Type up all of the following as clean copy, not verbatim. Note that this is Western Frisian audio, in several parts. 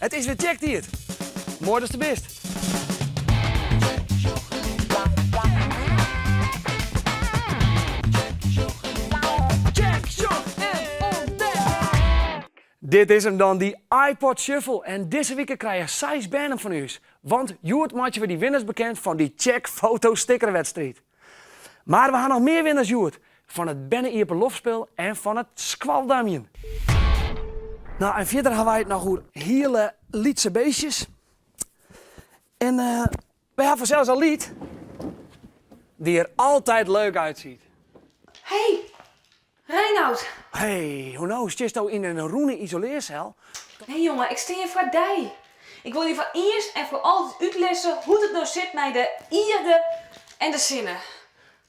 It is wer tsjektiid. Moai datst der bist. Tsjek, sjoch en ûntdek! Dit is 'm dan, dy iPod Shuffle. En dizze wike krije seis bern 'm fan ús. Want hjoed meitsje we dy winners bekend fan dy Tsjek Foto Stickerwedstriid. Mar we ha noch mear winners hjoed. Fan it berne-iepenloftspul en fan it skoaldamjen. No, en fierder ha wy it noch oer hiele lytse beestjes. En wy ha fansels Alyt, die er altijd leuk uitziet. Hey, Reinout! Hey, hoe no? Stiesto yn in rûne isolearsel? Nee jonge, ik stean foar dy. Ik wol dy foar earst en foar altyd útlizze hoe't it no sit mei de ierde en de sinne.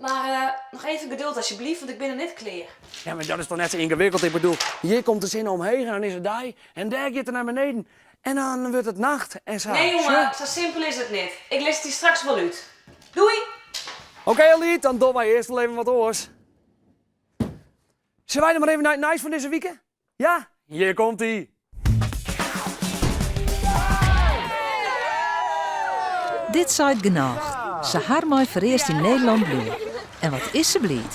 Mar noch even geduld alsjeblieft, want ik bin noch net klear. Ja, mar dat is toch net sa yngewikkeld? Ik bedoel, hjir komt de sinne omheech en dan is it dei en dêr giet er nei beneden en dan wurdt it nacht en sa. Nee jonge, sa simpel is it net. Ik lis it dy straks wol út. Doei! Oké Alyt, dan dogge wy earst wol even wat oars. Sille wy dan mar even nei it nijs fan dizze wike? Ja, hjir komt ie! Dit seit genôch. Sahar mei foarearst yn Nederlân bliuwe. En wat is se bliid.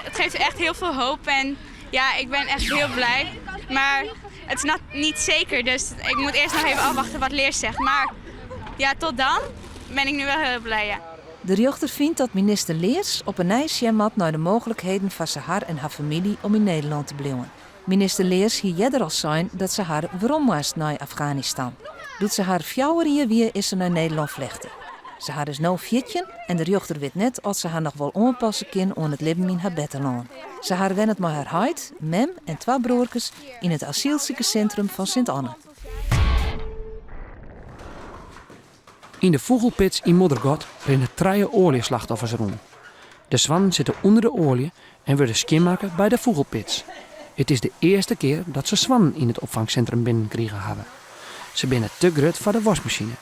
Het geeft echt heel veel hoop en ja, ik ben echt heel blij. Maar het is nog niet zeker, dus ik moet eerst nog even afwachten wat Leers zegt. Maar ja, tot dan ben ik nu wel heel blij, ja. De rjochter fynt dat minister Leers op 'e nij sjen moat nei de mooglikheden foar Sahar en har famylje om yn Nederlân te bliuwen. Minister Leers hie earder al sein dat Sahar werom moast nei Afganistan. Doe't Sahar fjouwer jier wie is se nei Nederlân flechte. Sahar is no 14 en de rjochter wit net oft se har noch wol oanpasse kin oan it libben yn har bertelân. Sahar wennet mei har heit, mem en twa broerkes yn it asylsikerssintrum fan Sint Anne. Yn de fûgelpits yn Moddergat rinne trije oaljeslachtoffers rûn. De swannen sitte ûnder de oalje en wurde skjinmakke by de fûgelpits. It is de earste kear dat se swannen yn it opfangsintrum binnen krige hawwe. Se binne te grut foar de waskmasine,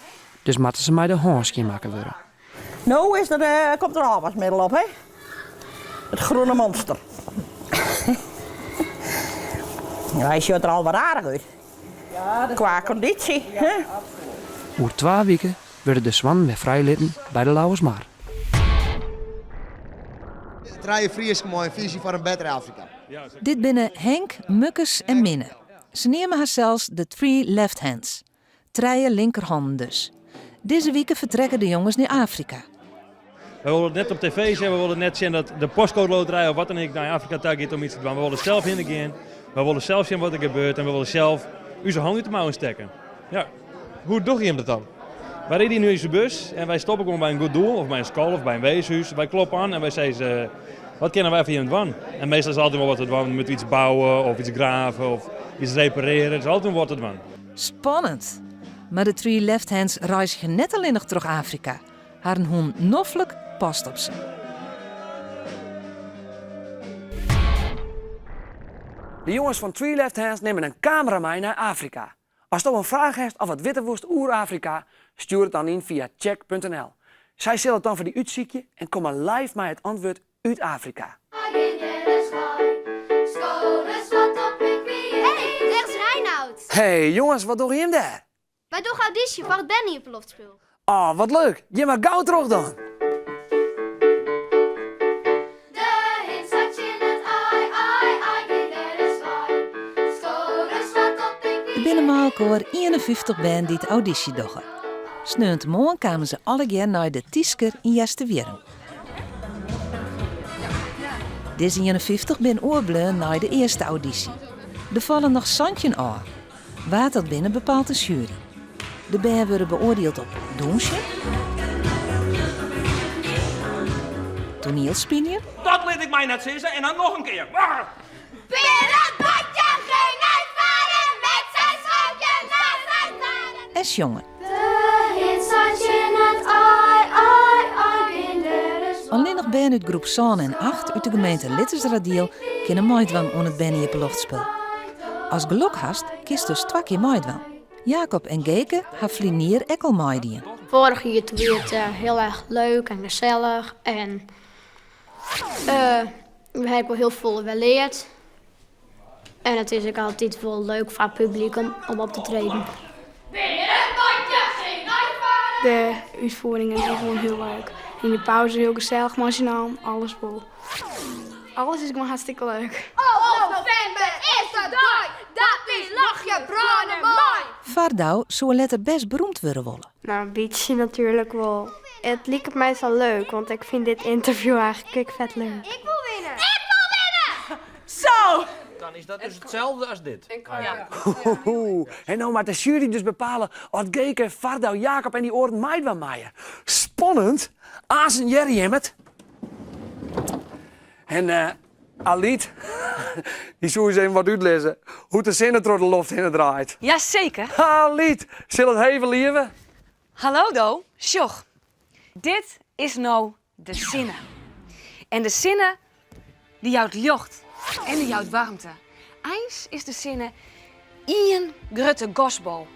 dus moatte se mei de hân skjinmakke wurde. No is der, komt der ôfwasmiddel op, hè? Het groene monster. Hy sjocht der al wat aardich út. Kwa kondysje, hè? Oer twa wike wurde de swannen wer frijlitten by de Lauwersmar. Trije Friezen mei in fisy foar in bettere Afrika. Dit binne Henk, Mukkes en Minne. Se neame harsels de Three Left Hands. Trije linkerhannen dus. Dizze wike fertrekke de jonges nei Afrika. Wy wolle it net op TV sjen, we wolle net sjen dat de postcode loterij of wat dan ek nei Afrika ta giet om iets te dwaan. We wolle sels hinne gean, we wolle sels sjen wat der gebeurt en we wolle sels ús hân út de mouwen stekken. Ja. Hoe dogge jim dat dan? Wy ride yn ús bus en wy stoppe gewoan by in goed doel of by in skoalle of by in weeshûs. Wy kloppe oan en wy sizze, wat kinne wy foar jim dwaan? En meastal is der altyd wol wat te dwaan. We moatte iets bouwe of iets grave of iets reparearje. Der is altyd wol wat te dwaan. Spannend! Mar de Three Left Hands reizgje net allinnich troch Afrika. Harren hûn Noflik past op se. De jonges fan Three Left Hands nimme in kamera mei nei Afrika. Asto in fraach hast of wat witte wolst oer Afrika, stjoer it dan yn fia tsjek.nl. Sy sille it dan foar dy útsykje en komme live mei it antwurd út Afrika. Hey, dêr is Reinout! Hey jonges, wat dogge jim dêr? Wy dogge audysje foar it berne-iepenloftspul. Oh, wat leuk! Gean mar gau troch dan! De hin seit tsjin it aai, aai, aai, gean der ris wei. Sko ris wat op, ik Der binne mei elkoar 51 bern dy't audysje dogge. Sneontemoarn kamen se allegear nei de Tysker yn Easterwierrum. Dizze 51 binne oerbleaun nei de earste audysje. Der falle noch 17 ôf. Wa't dat binne bepaalt de sjuery. De bern wurde beoardield op dûnsjen, toanielspyljen. Dat lit ik my net sizze en dan noch in kear. Berenbadje ging uitvaren met zijn schuitje naar zijn vader. En sjongen. De hin sei tsjin it aai, aai, aai, gean der ris wei. Allinnich bern út groep sân en acht út de gemeente Littenseradiel kinne meidwaan oan it berne-iepenloftspul. Ast gelok hast, kinst dus twa kear meidwaan. Jacob en Geke ha ferline jier ek al meidien. Foarich jier toen wie it hiel erch leuk en gesellich en we ha ek wol hiel folle wer leard. En it is ek altyd wol leuk foar it publyk om op te treden. De útfieringen binne gewoan hiel leuk. Yn de pauze hiel gesellich mei syn allen, alles wol. Alles is gewoan hartstikke leuk. Oh, novimber is de dei dat myn ljochtje brâne mei. Fardau soe letter bêst beroemd wurde wolle. No, in bytsje natuerlik wol. It liket my sa leuk, want ik fyn dit ynterview eigentlik ek fet leuk. Ik wol winne! Ik wol winne! Zo! Dan is dat dus itselde as dit. Hoehoe, en no moat de sjuery dus bepale oft Geke, Fardau, Jacob en dy oaren meidwaan meie. Spannend! Aansen hearre jim it. En eh, Alyt, dy soe ús even wat útlizze hoe't de sinne troch de loft hinne draait. Jaseker. Alyt, sil it heve lieve? Hallo do, sjoch. Dit is no de sinne. En de sinne dy jout ljocht en dy jout waarmte. Eins is de sinne ien grutte gasbol.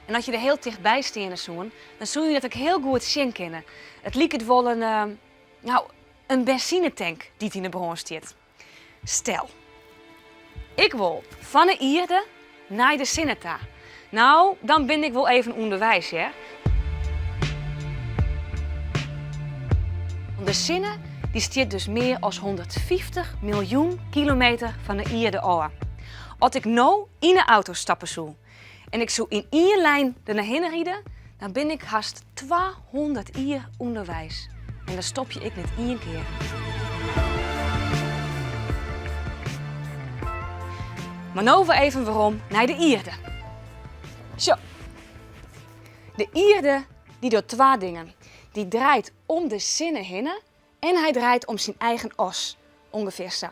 En as je der hiel tichtby steane soene, dan soene je dat ek hiel goed sjen kinne. It liket wol in, eh, nou, in benzinetank dy't yn 'e brân stiet. Stel, ik wol fan 'e ierde nei de sinne ta. Nou, dan bin ik wol even ûnderweis, hear. De sinne dy stiet dus mear as 150 miljoen kilometer fan 'e ierde ôf. As ik no yn 'e auto stappe soe en ik soe yn ien lijn der nei hinne ride, dan bin ik hast 200 jier ûnderweis. En dan stopje ik net ien kear. Mar no wer even werom nei de ierde. Sjo. De ierde dy docht twa dingen. Dy draait om de sinne hinne en hy draait om syn eigen as. Ungefear sa.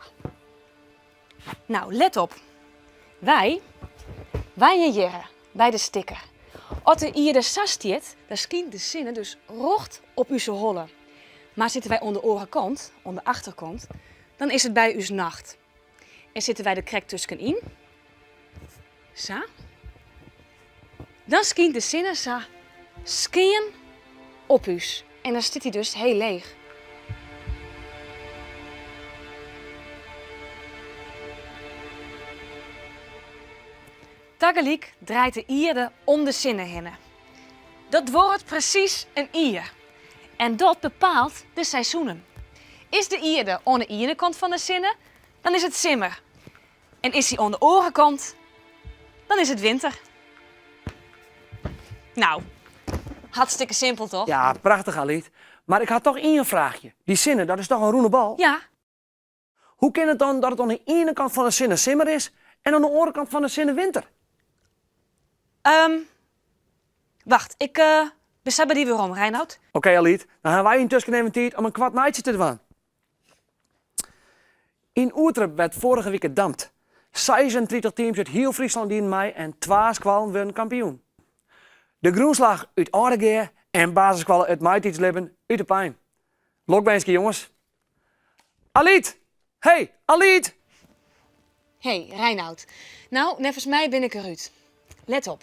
Nou, let op. Wy wenje hjirre by de stikker. As de ierde sa stiet, dan skynt de sinne dus rjocht op ús holle. Mar sitte wy oan de oare kant, oan de achterkant, dan is it by ús nacht. En sitte wy der krekt tuskenyn, sa, dan skynt de sinne sa skean op ús en dan stiet hy dus hiel leech. Tagelyk draait de ierde om de sinne hinne. Dat duorret presys in jier. En dat bepaalt de seizoenen. Is de ierde oan de iene kant fan de sinne, dan is it simmer. En is hy oan de oare kant, dan is it winter. Nou, hartstikke simpel toch? Ja, prachtich Alyt. Mar ik ha toch ien fraachje. Dy sinne, dat is toch in rûne bal? Ja. Hoe kin it dan dat it oan de iene kant fan de sinne simmer is en oan de oare kant fan de sinne winter? Ehm, wacht, ik uh, bin sa by dy werom, Reinoud. Oké Alyt, dan ha wy yntusken even tiid om in koart nijtsje te dwaan. Yn Oerterp waard foarige wike damd. 36 teams út hiel Fryslân dienen mei en twa skoallen wurden kampioen. De Grûnslach út Aldegea en basisskoalle It Maitiidslibben út De Pein. Lokwinske jonges. Alyt! Hey, Alyt! Hey, Reinoud. Nou, neffens my bin ik derút. Let op.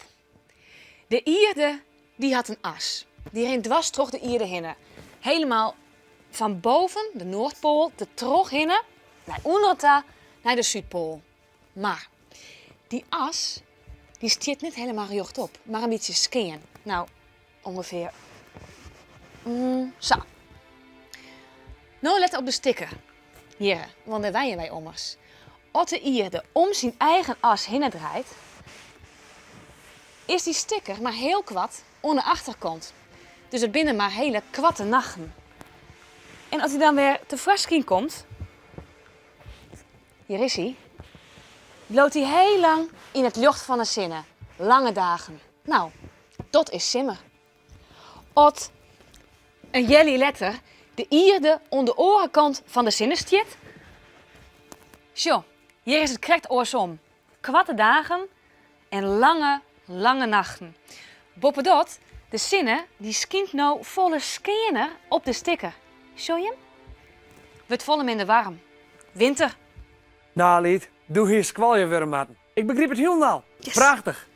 De ierde dy hat in as. Dy rint dwars troch de ierde hinne. Helemaal fan boven, de Noardpoal, der troch hinne, nei ûnderen ta, nei de Súdpoal. Mar dy as dy stiet net helemaal rjochtop, mar in bytsje skean. Nou, ûngefear sa. No let op de stikker hjirre, want dêr wenje wy ommers. As de ierde om syn eigen as hinne draait, is dy stikker mar hiel koart oan de achterkant. Dus it binne mar hiele koarte nachten. En as hy dan wer tefoarskyn komt, hjir is hy, bliuwt hy hiel lang yn it ljocht fan 'e sinne, lange dagen. Nou, dat is simmer. As in healjier letter de ierde oan de oare kant fan de sinne stiet, sjoch, hjir is it krekt oarsom. Koarte dagen en lange, lange nachten. Boppedat, de sinne dy skynt no folle skeaner op de stikker. Sjoch jim? Wurdt folle minder waarm. Winter. No Alyt, do hiest skoalje wurde moatten. Ik begryp it hielendal. Prachtich.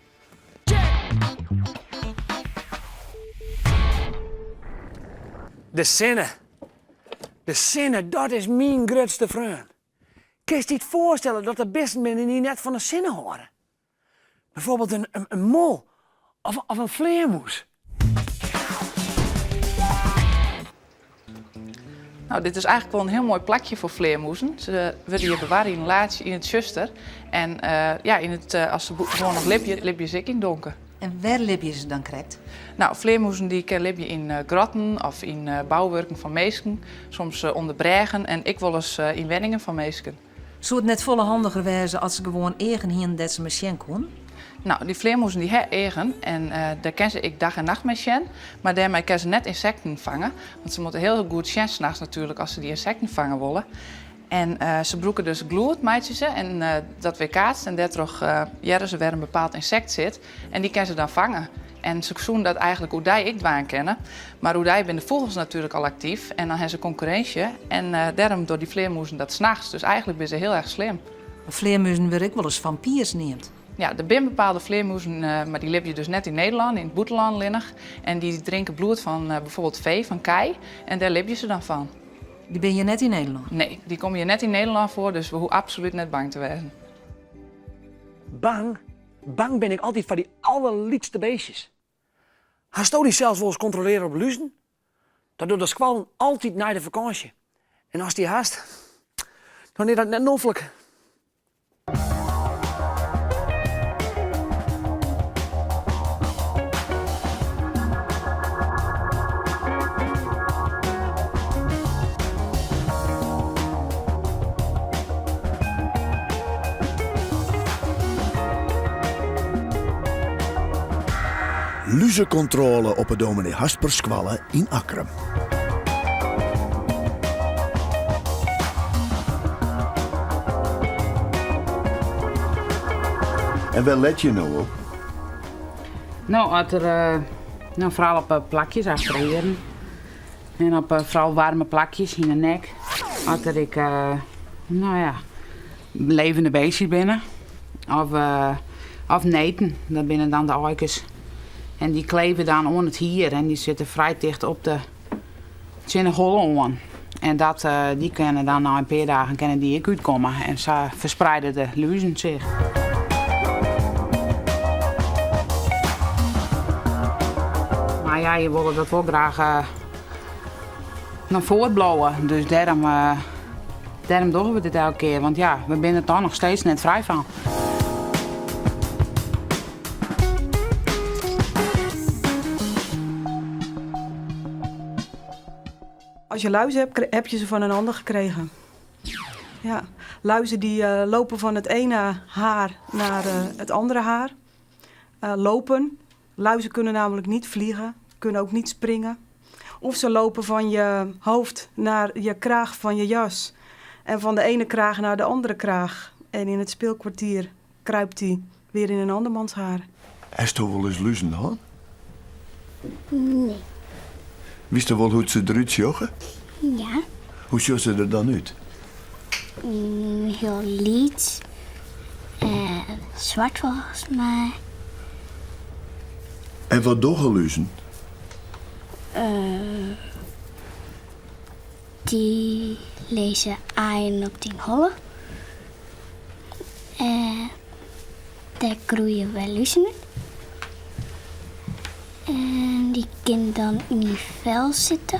De sinne. De sinne, dat is myn grutste freon. Kinst dy it foarstelle dat der bisten binne dy't net fan de sinne hâlde? Bijvoorbeeld in mol of in flearmûs. Nou, dit is eigenlijk wel een heel mooi plakje voor vleermoezen. Ze worden hier bewarre yn in laadsje yn it tsjuster. En eh, ja, yn it, eh, as se gewoan noch libje, libje se ek yn it donker. En wêr libje se dan krekt? Nou, vleermoezen dy kinne libje yn eh, grotten of yn bouwurken fan minsken, soms ûnder brêgen en ek wolris yn wenningen fan minsken. Soe it net folle handiger wêze as se gewoan eagen hienen dêr't se mei sjen koenen? Nou, dy flearmûzen dy ha eagen en dêr kinne se ek dag en nacht mei sjen. Mar dêrmei kinne se net ynsekten fange, want se moatte hiel goed sjen nachts natuerlik as se dy ynsekten fange wolle. En se brûke dus glûd, meitsje se, en dat weerkaatst en dêrtroch hearre se wêr in bepaald ynsekt sit en dy kinne se dan fange. En se soenen dat eigenlik oerdei ek dwaan kinne, mar oerdei binne de fûgels natuerlik al aktyf en dan ha se konkurrinsje en dêrom dogge dy flearmûzen dat nachts. Dus eigenlik binne se hiel erch slim. Mar flearmuzen wurde ek wolris fampiers neamd. Ja, der binne bepaalde flearmûzen, mar dy libje dus net yn Nederlân, yn it bûtenlân allinnich. En dy drinke bloed fan bijvoorbeeld fee, fan kij, en dêr libje se dan fan. Dy binne hjir net yn Nederlân? Nee, dy komme hjir net yn Nederlân foar, dus we hoege absolút net bang te wêzen. Bang? Bang bin ik altyd foar dy allerlytste beestjes. Hasto dysels wolris kontrolearre op luzen? Dat dogge de skoallen altyd nei de fakânsje. En ast dy hast, dan is dat net noflik. Luzekontrôle op 'e Dominee Hasperskoalle yn Akkrum. En wêr let je no op? No, as der, eh, no, foaral op eh, plakjes achter de earen. En op eh, foaral waarme plakjes yn de nek. As der ek, no ja, levende beestjes binne. Of, of neten, dat binne dan de aaikes. En dy kleve dan oan it hier en dy sitte frij ticht op de tsjin de holle oan. En dat, dy kinne dan nei in pear dagen kinne dy ek útkomme en sa ferspreide de luzen sich. Mar ja, je wolle dat wol graach noch fuortbliuwe, dus dêrom, dêrom dogge we dit elke kear. Want ja, we binne der toch noch steeds net frij fan. Als je luizen hebt, heb je ze van een ander gekregen. Ja, luizen die eh, lopen van het ene haar naar eh, het andere haar. Eh, lopen. Luizen kunnen namelijk niet vliegen, kunnen ook niet springen. Of ze lopen van je hoofd naar je kraag van je jas. En van de ene kraag naar de andere kraag. En in het speelkwartier kruipt hij weer in een andermans haar. Hasto wolris luzen hân? Nee. Witsto wol hoe't se derút sjogge? Ja. Hoe sjogge se der dan út? Mm, hiel lyts. Uh, swart folgens my. En wat dogge luzen? Uh, dy lizze aaien op dyn holle. En dêr groeie wer luzen út. En dy kin dan yn dyn fel sitte.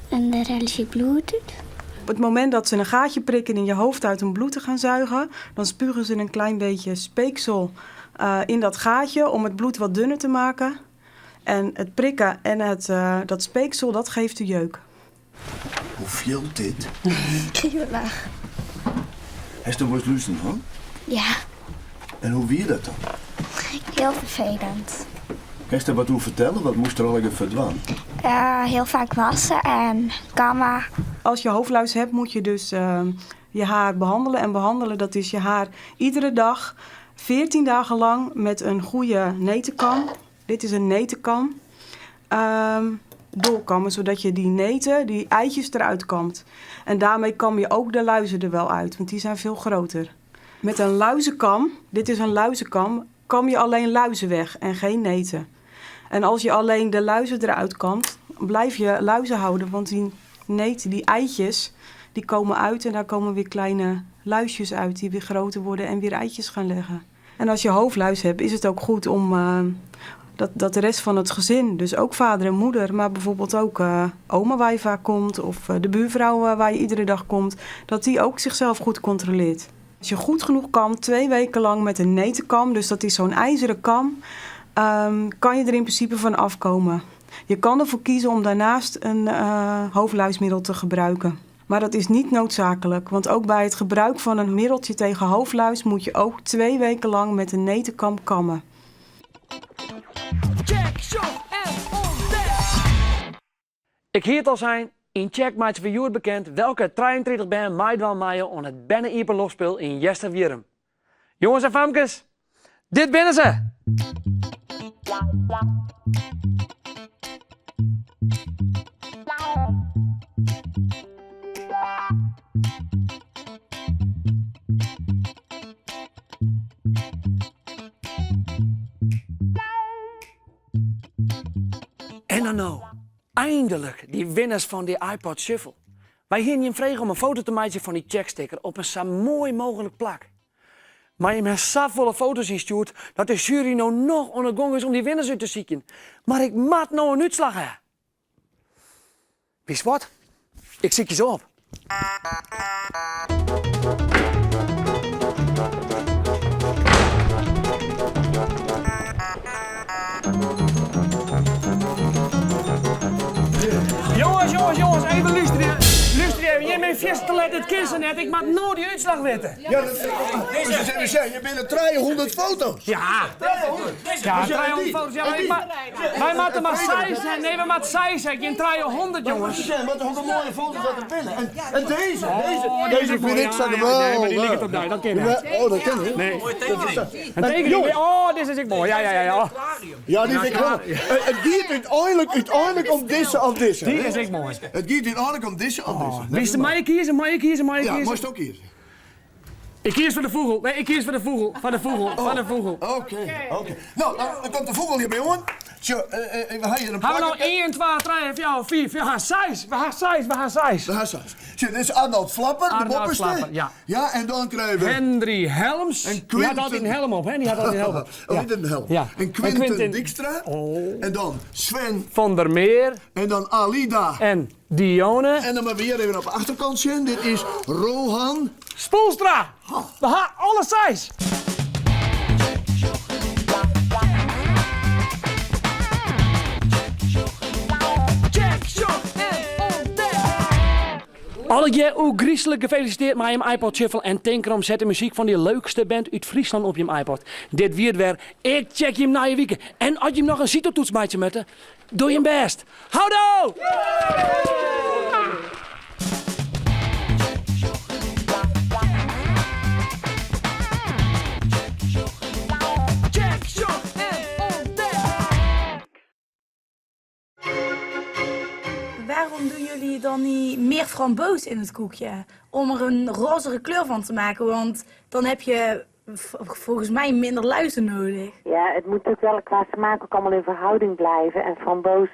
En dêr helje se bloed út. Op het moment dat ze een gaatje prikken in je hoofdhuid om bloed te gaan zuigen, dan spugen ze een klein beetje speeksel uh, in dat gaatje om het bloed wat dunner te maken. En het prikken en het, uh, dat speeksel, dat geeft de jeuk. Hoe fielt dit? Kribelich. Hasto wolris luzen hân? Ja. En hoe wie dat dan? Hiel ferfelend. Kinst der wat oer fertelle? Wat moast der allegear foar dwaan? Uh, hiel faak wasse en kamme. Als je hoofdluis hebt, moet je dus uh, je haar behandelen. En behandelen, dat is je haar iedere dag, 14 dagen lang, met een goede netenkam. Dit is een netenkam. Um, doorkammen, zodat je die neten, die eitjes eruit kamt. En daarmee kam je ook de luizen er wel uit, want die zijn veel groter. Met een luizenkam, dit is een luizenkam, kam je alleen luizen weg en geen neten. En als je alleen de luizen eruit kamt, blijf je luizen houden, want die neten, die eitjes, Die komen uit en daar komen weer kleine luisjes uit die weer groter worden en weer eitjes gaan leggen. En als je hoofdluis hebt, is het ook goed om eh, dat, dat de rest van het gezin, dus ook vader en moeder, maar bijvoorbeeld ook eh, oma waar je vaak komt of eh, de buurvrouw eh, waar je iedere dag komt, dat die ook zichzelf goed controleert. Als je goed genoeg kan, twee weken lang met een netenkam, dus dat is zo'n ijzeren kam, ehm, kan je er in principe van afkomen. Je kan ervoor kiezen om daarnaast een eh, hoofdluismiddel te gebruiken. Maar dat is niet noodzakelijk, want ook bij het gebruik van een middeltje tegen hoofdluis moet je ook twee weken lang met een netenkam kammen. Check, sjoch en ûntdek! Ik hie it al sein, yn Tsjek meitsje we hjoed bekend welke 33 bern meidwaan meie oan it berne-iepenloftspul yn Easterwierrum. Jonges en famkes, dit binne se! En dan no, eindelijk dy winners fan dy iPod Shuffle. Wy hiene jim frege om in foto te meitsjen fan dy checksticker op in sa moai mooglik plak. Mar jim ha safolle foto's ynstjoerd dat de sjuery no noch oan 'e gong is om dy winners út te sykjen. Mar ik moat no in útslach ha. Witst wat? Ik sykje se op. Jongens, jongens, jongens, even lústerje. Lústerje even, jim binne fierste te let, it kin sa net. Ik moat no dy útslach witte. Ja, dat is even je binne 300 foto's. Ja. 300. Ja, 300 foto's. Ja, maar ik ma wy moatte mar seis ha. Nee, wy moatte seis ha. Gjin 300, jongens. Wat een moaie foto's dat der binne. En, en dizze, Oh, dizze, die dizze is fyn moai. ik sa Ja, ja, geweldich. nee, mar dy liket op dy, dat kin net. Oh, dat kin net. Nee. Moaie tekening. Een tekening. Oh, dizze is ek moai. Ja, ja, ja, ja. Ja, dy fyn ik wol. It giet úteinlik, úteinlik om dizze of dizze. Dy is ek moai. It giet úteinlik om dizze of dizze. Witst, mei ik kieze, mei ik kieze, mei ik Ja, kieze? meist ook kieze. Ik kies foar de fûgel. Nee, ik kies foar de fûgel. Foar de fûgel. Foar de fûgel. Oké, oké. No, dan komt de fûgel hjir by oan. Sjoch, we ha hjir in Ha we no plakje. 1, 2, 3, 4, 5, we ha seis. We ha seis, we ha seis. We ha seis. Sjoch, dit is Arnold Flapper, de Arnold boppeste. Flapper, ja. Ja, en dan krije we... Henry Helms. En Die hat Quinten- altyd in helm op, hè? Dy hat altyd in helm op. Oh, niet een helm. Ja. En Quinten, En Quinten- Dijkstra. En dan Sven van der Meer. En dan Alida. En Dione. En dan maar weer even op de achterkant zien. Dit is Rohan. Spoelstra. We ha alle seis. Check, sjoch en ûntdek! Allegear oergryslik gefelisitearre mei jim iPod Shuffle en tink derom set de muzyk fan dy leukste band út Fryslân op jim iPod. Dit wie it wer. Ik check jim nije wike. En as jim noch in CITO-toets meitsje moatte, doch jim bêst. Houdoe! Check, sjoch en ûntdek! Waarom doen jullie dan niet meer framboos in het koekje? Om er een rozere kleur van te maken, want dan heb je volgens mij minder luizen nodig. Ja, het moet natuurlijk wel qua smaak ook allemaal in verhouding blijven. En framboos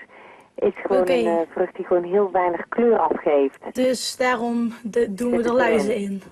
is gewoon Oké. een eh, vrucht die gewoon heel weinig kleur afgeeft. Dus daarom doen we Zit er het luizen erin. in.